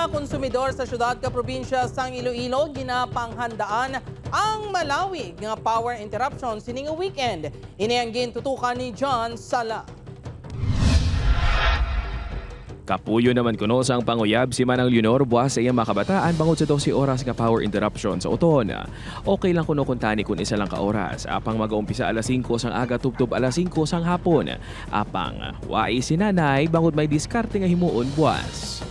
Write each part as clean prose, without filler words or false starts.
Mga konsumidor sa syudad kag probinsya sang Iloilo ginapanghandaan ang malawig nga power interruption sini nga weekend. Ini ang gintutukan ni John Sala. Kapuyo naman kuno sang panguyab si Manang Leonor buwas sa iyang mga kabataan bangod sa 12 oras nga power interruption sa Oton. Okay lang kuno kuntani kung isa lang ka oras. Apang mag-uumpisa alas 5 sang aga tubtob alas 5 sang hapon. Apang wai si nanay bangod may diskarte nga himuon buwas.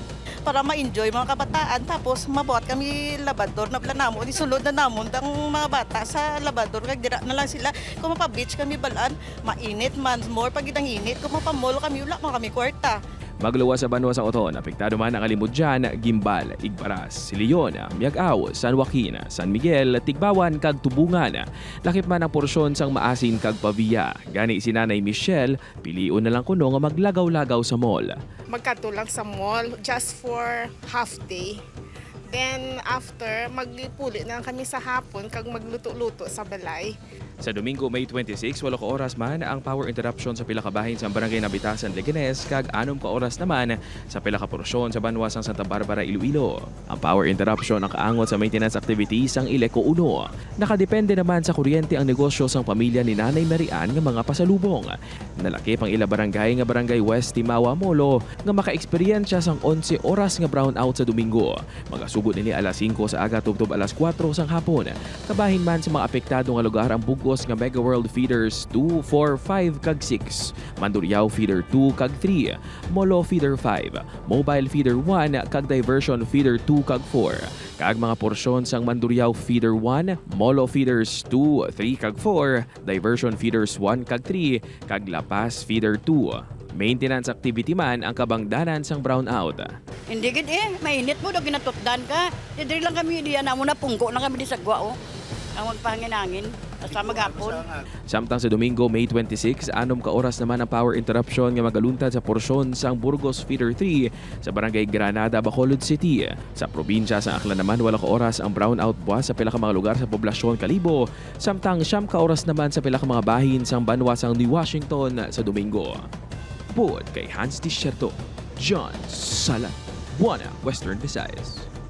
Para ma-enjoy mga kabataan, tapos mabuhat kami labador na namo, isulod na namon ang mga bata sa labador kag dira na lang sila. Kung mapa-beach kami balaan, mainit man more pag ang init. Kung mapa-mall kami, wala man kami kwarta. Magluwas sa banwa sa Oton, apektado man ang Alimudjan, Gimbal, Igbaras, Silion, Miag-ao, San Joaquin, San Miguel, Tigbawan kag Tubungan. Lakip man ang porsyon sang Maasin kag Pavia. Gani si Nanay Michelle, piliun na lang kuno nga maglagaw-lagaw sa mall. Magkadto lang sa mall just for half day. Then after, magpuli na lang kami sa hapon kag magluto-luto sa balay. Sa Domingo, May 26, 8 ka oras man ang power interruption sa pila ka bahin sa Barangay Nabitasan, Leganes, kag 6 ka oras naman sa pila ka porsyon sa banwa sang Santa Barbara, Iloilo. Ang power interruption ang kaangot sa maintenance activities sang Ileco 1. Nakadepende naman sa kuryente ang negosyo sang pamilya ni Nanay Marian nga mga pasalubong. Nalakip ang ila barangay nga Barangay West Timawa Molo nga maka-eksperyensya sang 11 oras nga brownout sa Domingo. Magasugod nini alas 5 sa aga tubtob alas 4 sang hapon. Kabahin man sa mga apektado nga lugar ang bugos nga Mega World Feeders 2, 4, 5 kag 6, Mandurriao Feeder 2 kag 3, Molo Feeder 5, Mobile Feeder 1 kag Diversion Feeder 2 kag 4. Kag mga porsyon sang Mandurriao Feeder 1, Molo Feeders 2, 3 kag 4, Diversion Feeders 1 kag 3, kag La Paz Feeder 2. Maintenance activity man ang kabangdanan sang brownout. Hindi gid eh, mainit mo daw ginatutdan ka. Di diri lang kami diyan na muna punggo na kami di sa gwa oh. Ang magpahangin-hangin sa maghapon. Samtang sa Domingo, May 26, 6 ka oras naman ang power interruption nga magaluntad sa porsyon sang Burgos Feeder 3 sa Barangay Granada, Bacolod City. Sa probinsya sa Aklan naman, 8 ka oras ang brownout buwas sa pila ka mga lugar sa poblasyon Kalibo, samtang 9 ka oras naman sa pila ka mga bahin sang banwa sang New Washington sa Domingo. Bud kay Hans Desierto, John Sala, Buana, Western Visayas.